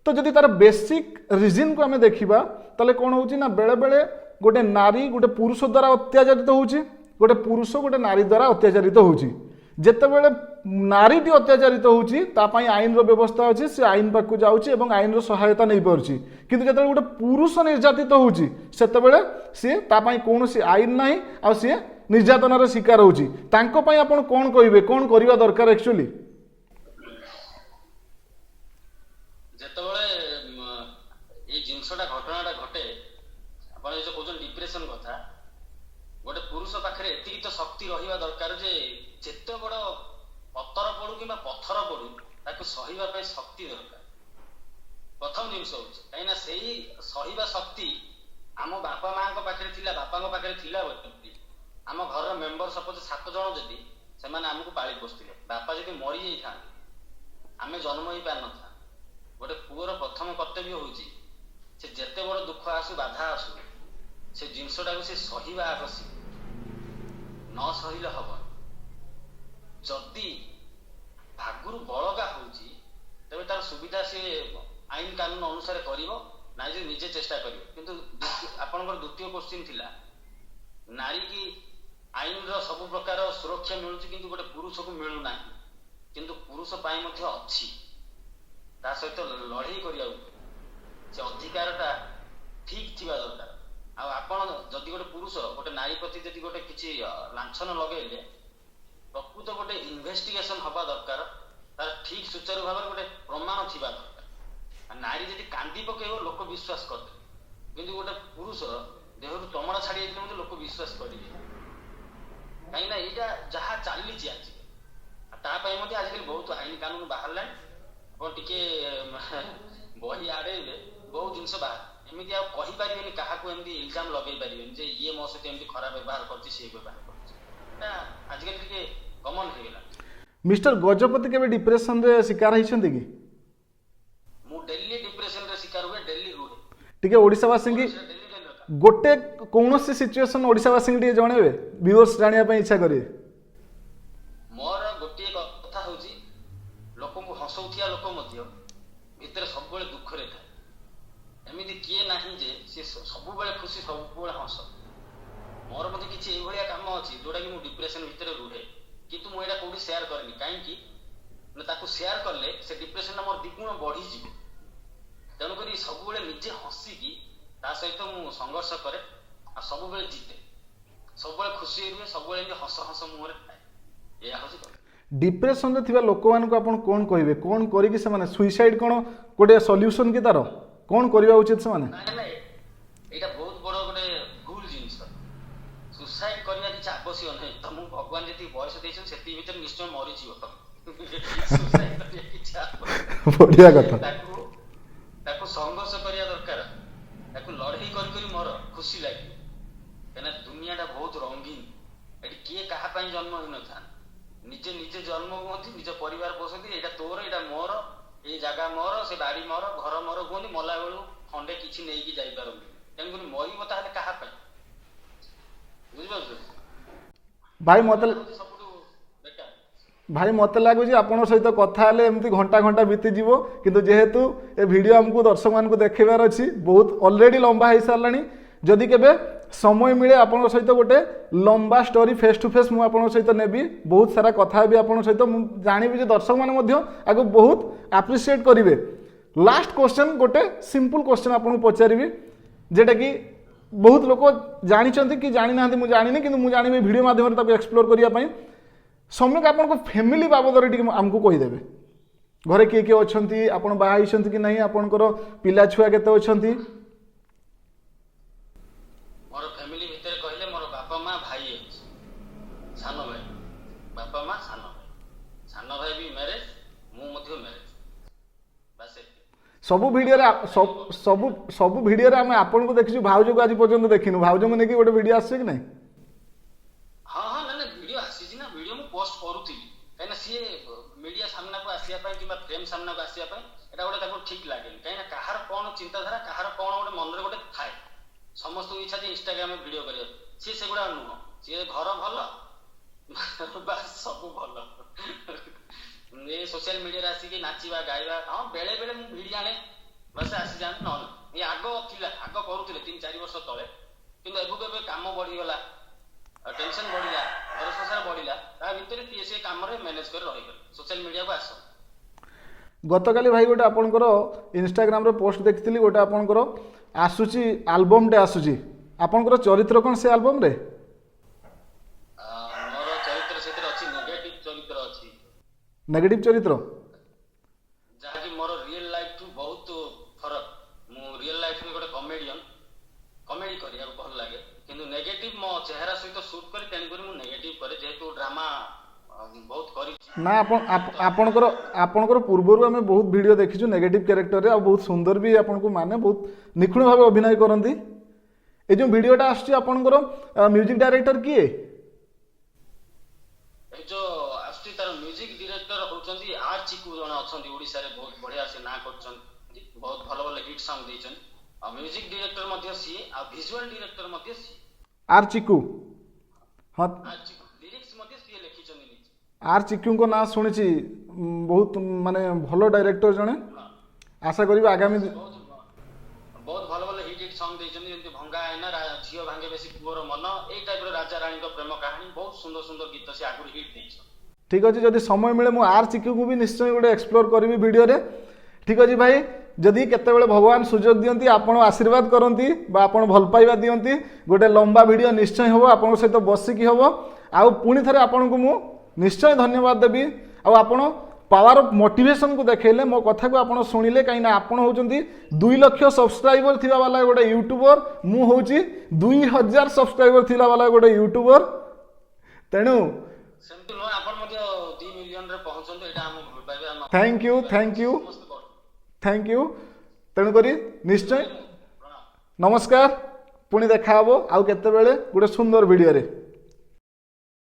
ତ ଯଦି ତାର ବେସିକ୍ ରିଜନକୁ ଆମେ ଦେଖିବା, ତାହେଲେ କ'ଣ ହେଉଛି ନା ବେଳେବେଳେ ଗୋଟେ ନାରୀ ଗୋଟେ ପୁରୁଷ ଦ୍ୱାରା ଅତ୍ୟାଚାରିତ ହେଉଛି, ଗୋଟେ ପୁରୁଷ ଗୋଟେ ନାରୀ ଦ୍ୱାରା ଅତ୍ୟାଚାରିତ ହେଉଛି। ଯେତେବେଳେ ନାରୀଟି ଅତ୍ୟାଚାରିତ ହେଉଛି, ତା ପାଇଁ ଆଇନର ବ୍ୟବସ୍ଥା ଅଛି, ସେ ଆଇନ ପାଖକୁ ଯାଉଛି ଏବଂ ଆଇନର ସହାୟତା ନେଇପାରୁଛି। କିନ୍ତୁ ଯେତେବେଳେ ଗୋଟେ ପୁରୁଷ ନିର୍ଯାତିତ ହେଉଛି, ସେତେବେଳେ ସିଏ ତା ପାଇଁ କୌଣସି ଆଇନ ନାହିଁ ଆଉ ସିଏ ନିର୍ଯାତନାର ଶିକାର ହେଉଛି। ତାଙ୍କ ପାଇଁ ଆପଣ କ'ଣ କହିବେ? କ'ଣ କରିବା ଦରକାର ଆକ୍ଚୁଆଲି? ଯେତେବେଳେ ଏଇ ଜିନିଷଟା, ଘଟଣାଟା ଘଟେ, ଆପଣ ଏ ଯୋଉ କହୁଛନ୍ତି ଡିପ୍ରେସନ କଥା, ଗୋଟେ ପୁରୁଷ ପାଖରେ ଏତିକି ତ ଶକ୍ତି ରହିବା ଦରକାର ଯେ ଯେତେ ବଡ ପତର ପଡୁ କିମ୍ବା ପଥର ପଡୁ, ତାକୁ ସହିବା ପାଇଁ ଶକ୍ତି ଦରକାର। ପ୍ରଥମ ଜିନିଷ ହଉଛି, କାହିଁକିନା ସେଇ ସହିବା ଶକ୍ତି ଆମ ବାପା ମାଙ୍କ ପାଖରେ ଥିଲା, ବାପାଙ୍କ ପାଖରେ ଥିଲା ବୋଲି ଆମ ଘରର ମେମ୍ବର ସପୋଜ 7 ଜଣ ଯଦି, ସେମାନେ ଆମକୁ ପାଳି ପୋଷୁଥିଲେ। ବାପା ଯଦି ମରି ଯାଇଥାନ୍ତେ, ଆମେ ଜନ୍ମ ହେଇ ପାରିନଥାନ୍ତେ। ଗୋଟେ ପୁଅର ପ୍ରଥମ କର୍ତ୍ତବ୍ୟ ହଉଛି, ସେ ଯେତେ ବଡ ଦୁଃଖ ଆସୁ, ବାଧା ଆସୁ, ସେ ଜିନିଷଟାକୁ ସେ ସହିବା ଆବଶ୍ୟକ। ନ ସହିଲେ ହବନି। ଯଦି ଭାଗରୁ ବଳକା ହଉଛି, ତେବେ ତାର ସୁବିଧା ସିଏ ଆଇନ କାନୁନ ଅନୁସାରେ କରିବ, ନାଇଁ ଯଦି ନିଜେ ଚେଷ୍ଟା କରିବ। କିନ୍ତୁ ଆପଣଙ୍କର ଦ୍ୱିତୀୟ କୋଶ୍ଚିନ୍ ଥିଲା, ନାରୀ କି ଆଇନର ସବୁ ପ୍ରକାର ସୁରକ୍ଷା ମିଳୁଛି କିନ୍ତୁ ଗୋଟେ ପୁରୁଷକୁ ମିଳୁନାହିଁ। କିନ୍ତୁ ପୁରୁଷ ପାଇଁ ମଧ୍ୟ ଅଛି, ତା ସହିତ ଲଢେଇ କରିବାକୁ ପଡିବ। ସେ ଅଧିକାରଟା ଠିକ ଥିବା ଦରକାର। ଆଉ ଆପଣ ଯଦି ଗୋଟେ ପୁରୁଷ ଗୋଟେ ନାରୀ ପ୍ରତି ଯଦି ଗୋଟେ କିଛି ଲାଞ୍ଛନ ଲଗେଇଲେ, ପ୍ରକୃତ ଗୋଟେ ଇନଭେଷ୍ଟିଗେସନ ହବା ଦରକାର, ତାର ଠିକ ସୁଚାରୁ ଭାବରେ ଗୋଟେ ପ୍ରମାଣ ଥିବା ଦରକାର। ଆଉ ନାରୀ ଯଦି କାନ୍ଦି ପକେଇବ, ଲୋକ ବିଶ୍ୱାସ କରିଦେବେ, କିନ୍ତୁ ଗୋଟେ ପୁରୁଷ ଦେହରୁ ଚମଡ଼ା ଛାଡି ଯାଇଥିଲେ ମଧ୍ୟ ଲୋକ ବିଶ୍ୱାସ କରିବେ? କାହିଁକି ନା ଏଇଟା ଯାହା ଚାଲିଛି ଆଜି। ଆଉ ତା ପାଇଁ ମଧ୍ୟ ଆଜିକାଲି ବହୁତ ଆଇନ କାନୁନ ବାହାରିଲାଣି। ଆପଣ ଟିକେ ବହି ଆଡେଇଲେ ବହୁତ ଜିନିଷ ବାହାରେ। ଏମିତି ଆଉ କହିପାରିବେନି, କାହାକୁ ଏମିତି ଇଲଜାମ ଲଗେଇ ପାରିବେନି ଯେ ଇଏ ମୋ ସହିତ ଏମିତି ଖରାପ ବ୍ୟବହାର କରୁଛି, ସିଏ ବ୍ୟବହାର କରୁଛି। ଏଟା ଆଜିକାଲି ଟିକେ କମନ ହେଇଗଲା। ମିଷ୍ଟର ଗଜପତି କେବେ ଡିପ୍ରେସନରେ ଶିକାର ହେଇଛନ୍ତି କି? ମୁଁ ଡେଲି ଡିପ୍ରେସନରେ ଶିକାର ହୁଏ, ଡେଲି ରୁହେ। ଟିକେ ଓଡ଼ିଶାବାସୀଙ୍କି ସେଟା ଡେଲି ଡେଲି କଥା। ଗୋଟେ କୌଣସି ସିଚୁଏସନ ଓଡ଼ିଶାବାସୀଙ୍କୁ ଟିକେ ଜଣେଇବେ, ଭିଉଅର୍ସ ଜାଣିବା ପାଇଁ ଇଚ୍ଛା କରିବେ। ମୋର ଗୋଟିଏ କଥା ହଉଛି, ଲୋକଙ୍କୁ ହସଉଥିବା ଲୋକ ମଧ୍ୟ ଭିତରେ ସବୁବେଳେ ଦୁଃଖରେ ଥାଏ। ଏମିତି କିଏ ନାହିଁ ଯେ ସିଏ ସବୁବେଳେ ଖୁସି, ସବୁବେଳେ ହସ। ମୋର ମଧ୍ୟ କିଛି ଏଇଭଳିଆ କାମ ଅଛି ଯୋଉଟା କି ମୁଁ ଡିପ୍ରେସନ ଭିତରେ ରୁହେ, କିନ୍ତୁ ମୁଁ ଏଇଟା କୋଉଠି ସେୟାର କରେନି। କାହିଁକି ନା ତାକୁ ସେୟାର କଲେ ସେ ଡିପ୍ରେସନଟା ମୋର ଦ୍ୱିଗୁଣ ବଢିଯିବ। ତେଣୁକରି ସବୁବେଳେ ନିଜେ ହସିକି ତା ସହିତ ମୁଁ ସଂଘର୍ଷ କରେ ଆଉ ସବୁବେଳେ ଜିତେ, ସବୁବେଳେ ଖୁସି ରୁହେ, ସବୁବେଳେ ଏମିତି ହସ ହସ ମୁହଁରେ ଥାଏ। ଏଇଆ ହଉଛି କଥା। ଡିପ୍ରେସନରେ ଥିବା ଲୋକମାନଙ୍କୁ ଆପଣ କ'ଣ କହିବେ? କ'ଣ କରିକି ସେମାନେ, ସୁଇସାଇଡ୍ କ'ଣ ଗୋଟେ ସଲ୍ୟୁସନ କି ତାର? କ'ଣ କରିବା ଉଚିତ ସେମାନେ? ନାଇଁ ନାଇଁ, ଏଇଟା ବହୁତ ବଡ ଗୋଟେ ଭୁଲ ଜିନିଷ। ସୁସାଇଡ କରିବା କିଛି ଆବଶ୍ୟକ ନାହିଁ। ତମକୁ ଭଗବାନ ଯେତିକି ବୟସ ଦେଇଛନ୍ତି, ସେତିକି ଭିତରେ ନିଶ୍ଚୟ ମରିଯିବ ତମେ। ସୁସାଇଡ କରିବା କିଛି ଆବଶ୍ୟକ ବଢିଆ କଥା। ତାକୁ ତାକୁ ସଂଘର୍ଷ କରିବା ଦରକାର। ତାକୁ ଲଢେଇ କରି କରି ମର, ଖୁସି ଲାଗିବ। କାହିଁକିନା ଦୁନିଆଟା ବହୁତ ରଙ୍ଗୀନ। ଏଠି କିଏ କାହା ପାଇଁ ଜନ୍ମ ହେଇନଥାନ୍ତି। ନିଜେ ନିଜେ ଜନ୍ମ ହୁଅନ୍ତି, ନିଜ ପରିବାର ପୋଷନ୍ତି। ଏଇଟା ତୋର, ଏଇଟା ମୋର, ଏଇ ଜାଗା ମୋର, ସେ ବାଡି ମୋର, ଘର ମୋର କୁହନ୍ତି। ମଲା ବେଳକୁ ଖଣ୍ଡେ କିଛି ନେଇକି ଯାଇପାରନ୍ତି। ତେଣୁକରି ମରିବ ତାହେଲେ କାହା ପାଇଁ? ବୁଝିପାରୁଛନ୍ତି? ଭାଇ, ମତେ ହଉଛି ସବୁଠୁ ବେକାର। ଭାଇ, ମୋତେ ଲାଗୁଛି ଆପଣଙ୍କ ସହିତ କଥା ହେଲେ ଏମିତି ଘଣ୍ଟା ଘଣ୍ଟା ବିତିଯିବ। କିନ୍ତୁ ଯେହେତୁ ଏ ଭିଡ଼ିଓ ଆମକୁ ଦର୍ଶକମାନଙ୍କୁ ଦେଖେଇବାର ଅଛି, ବହୁତ ଅଲରେଡ଼ି ଲମ୍ବା ହେଇସାରିଲାଣି। ଯଦି କେବେ ସମୟ ମିଳେ, ଆପଣଙ୍କ ସହିତ ଗୋଟେ ଲମ୍ବା ଷ୍ଟୋରି ଫେସ୍ ଟୁ ଫେସ୍ ମୁଁ ଆପଣଙ୍କ ସହିତ ନେବି, ବହୁତ ସାରା କଥା ହେବି ଆପଣଙ୍କ ସହିତ। ମୁଁ ଜାଣିବି ଯେ ଦର୍ଶକମାନେ ମଧ୍ୟ ଆକୁ ବହୁତ ଆପ୍ରିସିଏଟ୍ କରିବେ। ଲାଷ୍ଟ କ୍ୱେଶ୍ଚନ୍, ଗୋଟେ ସିମ୍ପଲ୍ କ୍ୱେଶ୍ଚନ୍ ଆପଣଙ୍କୁ ପଚାରିବି, ଯେଉଁଟାକି ବହୁତ ଲୋକ ଜାଣିଛନ୍ତି କି ଜାଣିନାହାନ୍ତି ମୁଁ ଜାଣିନି, କିନ୍ତୁ ମୁଁ ଜାଣିବି ଭିଡ଼ିଓ ମାଧ୍ୟମରେ ତାକୁ ଏକ୍ସପ୍ଲୋର କରିବା ପାଇଁ। ସମ୍ୟକ ଆପଣଙ୍କ ଫ୍ୟାମିଲି ବାବଦରେ ଟିକେ ଆମକୁ କହିଦେବେ। ଘରେ କିଏ କିଏ ଅଛନ୍ତି? ଆପଣ ବାହା ହେଇଛନ୍ତି କି ନାହିଁ? ଆପଣଙ୍କର ପିଲା ଛୁଆ କେତେ ଅଛନ୍ତି? ମୋର ଫ୍ୟାମିଲି ଭିତରେ କହିଲେ ମୋର ବାପା ମା, ଭାଇ ଅଛି, ସାନ ଭାଇ। ବାପା ମା, ସାନ ଭାଇ। ସାନ ଭାଇ ବି ମ୍ୟାରେଜ, ମୁଁ ମଧ୍ୟ ମ୍ୟାରେଜ। ବାସ୍, ଏତିକି। ସବୁ ଭିଡ଼ିଓରେ ସବୁ ସବୁ ଭିଡ଼ିଓରେ ଆମେ ଆପଣଙ୍କୁ ଦେଖିଛୁ, ଭାଉଜକୁ ଆଜି ପର୍ଯ୍ୟନ୍ତ ଦେଖିନୁ। ଭାଉଜଙ୍କୁ ନେଇକି ଗୋଟେ ଭିଡ଼ିଓ ଆସିଛି କି ନାହିଁ? ହଁ, ନା ନା, ଭିଡିଓ ଆସିଛି ନା। ଭିଡିଓ ମୁଁ ପୋଷ୍ଟ କରୁଥିଲି। କାହିଁକିନା ସିଏ ମିଡିଆ ସାମ୍ନାକୁ ଆସିବା ପାଇଁ କିମ୍ବା ଫ୍ରେମ୍ ସାମ୍ନାକୁ ଆସିବା ପାଇଁ ଏଟା ଗୋଟେ ତାକୁ ଠିକ ଲାଗେନି। କାହିଁକିନା କାହାର କଣ ଚିନ୍ତାଧାରା, କାହାର କଣ ଗୋଟେ ମନରେ ଗୋଟେ ଥାଏ। ସମସ୍ତଙ୍କୁ ଇଚ୍ଛା ଯେ ଇନଷ୍ଟାଗ୍ରାମରେ ଭିଡିଓ କରିବା। ସିଏ ସେଗୁଡା ନୁହଁ। ସିଏ ଘର ଭଲ, ବାସ୍ ସବୁ ଭଲ। ଏ ସୋସିଆଲ ମିଡିଆରେ ଆସିକି ନାଚିବା, ଗାଇବା, ହଁ, ବେଳେ ବେଳେ ମୁଁ ଭିଡି ଆଣେ, ବାସ୍ ଆସିଯାଆନ୍ତି। ନହେଲେ ଇଏ ଆଗ ଥିଲା, ଆଗ କରୁଥିଲେ 3-4 ବର୍ଷ ତଳେ। କିନ୍ତୁ ଏବେକୁ ଏବେ କାମ ବଢିଗଲା, ଟେନସନ ବଢିଲା, ଘର ସଂସାର। ସଂସାର ବଢିଲା, ତା ଭିତରେ କିଏ ସେ କାମରେ ମ୍ୟାନେଜ କରି ରହିଗଲେ, ସୋସିଆଲ ମିଡିଆକୁ ଆସ। ଗତକାଲି ଭାଇ ଗୋଟେ ଆପଣଙ୍କର ଇନଷ୍ଟାଗ୍ରାମରେ ପୋଷ୍ଟ ଦେଖିଥିଲି, ଗୋଟେ ଆପଣଙ୍କର ଆସୁଛି, ଆଲବମଟେ ଆସୁଛି। ଆପଣଙ୍କର ଚରିତ୍ର କ'ଣ ସେ ଆଲବମରେ? ମୋର ଚରିତ୍ର ସେଥିରେ ଅଛି, ନେଗେଟିଭ ଚରିତ୍ର ଅଛି। ନେଗେଟିଭ ଚରିତ୍ର? ଯାହାକି ମୋର ରିଏଲ ଲାଇଫ ଠୁ ବହୁତ ଫରକ। ମୁଁ ରିଏଲ ଲାଇଫରେ ଗୋଟେ କମେଡିଆନ, କମେଡି କରିବାକୁ ଭଲ ଲାଗେ, କିନ୍ତୁ ନେଗେଟିଭ ମୋ ଚେହେରା ସହିତ ସୁଟ୍ କରେ, ତେଣୁକରି ମୁଁ ନେଗେଟିଭ କରେ। ଯେହେତୁ ଡ୍ରାମା ବହୁତ କରିଛି। ନା, ଆପଣ ଆପଣଙ୍କର ପୂର୍ବରୁ ଆମେ ବହୁତ ଭିଡ଼ିଓ ଦେଖିଛୁ ନେଗେଟିଭ କ୍ୟାରେକ୍ଟରରେ, ଆଉ ବହୁତ ସୁନ୍ଦର ବି ଆପଣଙ୍କୁ, ମାନେ ବହୁତ ନିଖୁଣ ଭାବେ ଅଭିନୟ କରନ୍ତି। ଏ ଯେଉଁ ଭିଡ଼ିଓଟା ଆସୁଛି, ଆପଣଙ୍କର ମ୍ୟୁଜିକ୍ ଡାଇରେକ୍ଟର କିଏ? ଏଇ ଯୋଉ ଆସୁଛି, ତାର ମ୍ୟୁଜିକ ଡିରେକ୍ଟର ହଉଛନ୍ତି ଆର୍ ଚିକୁ, ଜଣେ ଅଛନ୍ତି ଓଡିଶାରେ, ବହୁତ ବଢିଆ ସେ ନାଁ କରୁଛନ୍ତି, ବହୁତ ଭଲ ଭଲ ହିଟ୍ ସଙ୍ଗ ଦେଇଛନ୍ତି। ଆଉ ମ୍ୟୁଜିକ ଡିରେକ୍ଟର ମଧ୍ୟ ସିଏ ଆଉ ଭିଜୁଆଲ ଡିରେକ୍ଟର ମଧ୍ୟ ସିଏ। ଆର୍ ଚିକୁ, ହଁ। ଆର୍ ଚିକୁ, ଲିରିକ୍ସ ମଧ୍ୟ ସିଏ ଲେଖିଛନ୍ତି ନିଜେ। ଆର୍ ଚିକୁଙ୍କ ନାଁ ଶୁଣିଛି, ବହୁତ ମାନେ ଭଲ ଡାଇରେକ୍ଟର ଜଣେ। ଆଶା କରିବି ଆଗାମୀ ବହୁତ ବହୁତ ଭଲ ଭଲ ହିଟ୍ ହିଟ୍ ସଙ୍ଗ ଦେଇଛନ୍ତି, ଯେମିତି ଭଙ୍ଗା ଆଇନା, ଝିଅ ଭାଙ୍ଗେ ବେଶୀ ପୁଅର ମନ, ଏଇ ଟାଇପର ରାଜା ରାଣୀଙ୍କ ପ୍ରେମ କାହାଣୀ, ବହୁତ ସୁନ୍ଦର ସୁନ୍ଦର ଗୀତ ସେ ଆଗରୁ ହିଟ୍ ଦେଇଛନ୍ତି। ଠିକ୍ ଅଛି, ଯଦି ସମୟ ମିଳେ ମୁଁ ଆର୍ ଚିକୁକୁ ବି ନିଶ୍ଚୟ ଗୋଟେ ଏକ୍ସପ୍ଲୋର କରିବି ଭିଡ଼ିଓରେ। ଠିକ୍ ଅଛି ଭାଇ, ଯଦି କେତେବେଳେ ଭଗବାନ ସୁଯୋଗ ଦିଅନ୍ତି, ଆପଣ ଆଶୀର୍ବାଦ କରନ୍ତି ବା ଆପଣ ଭଲ ପାଇବା ଦିଅନ୍ତି, ଗୋଟେ ଲମ୍ବା ଭିଡ଼ିଓ ନିଶ୍ଚୟ ହେବ, ଆପଣଙ୍କ ସହିତ ବସିକି ହେବ। ଆଉ ପୁଣି ଥରେ ଆପଣଙ୍କୁ ମୁଁ ନିଶ୍ଚୟ ଧନ୍ୟବାଦ ଦେବି। ଆଉ ଆପଣ ପାୱାର ଅଫ୍ ମୋଟିଭେସନକୁ ଦେଖେଇଲେ, ମୋ କଥାକୁ ଆପଣ ଶୁଣିଲେ, କାହିଁକିନା ଆପଣ ହେଉଛନ୍ତି 2 ଲକ୍ଷ ସବସ୍କ୍ରାଇବର ଥିବା ବାଲା ଗୋଟେ ୟୁଟ୍ୟୁବର, ମୁଁ ହେଉଛି 2000 ସବସ୍କ୍ରାଇବର ଥିଲା ବାଲା ଗୋଟେ ୟୁଟ୍ୟୁବର, ତେଣୁ ସେମିତି ନୁହଁ, ଆପଣ ମଧ୍ୟ 2 ମିଲିୟନରେ ପହଞ୍ଚନ୍ତୁ, ଏଇଟା ଆମ ଭଲ ପାଇବା ଆମ thank you, thank you. ସମସ୍ତେ ବଢ thank you. ତେଣୁକରି ନିଶ୍ଚୟ ପ୍ରଣାମ। ନମସ୍କାର, ପୁଣି ଦେଖା ହେବ ଆଉ କେତେବେଳେ ଗୋଟେ ସୁନ୍ଦର ଭିଡ଼ିଓରେ।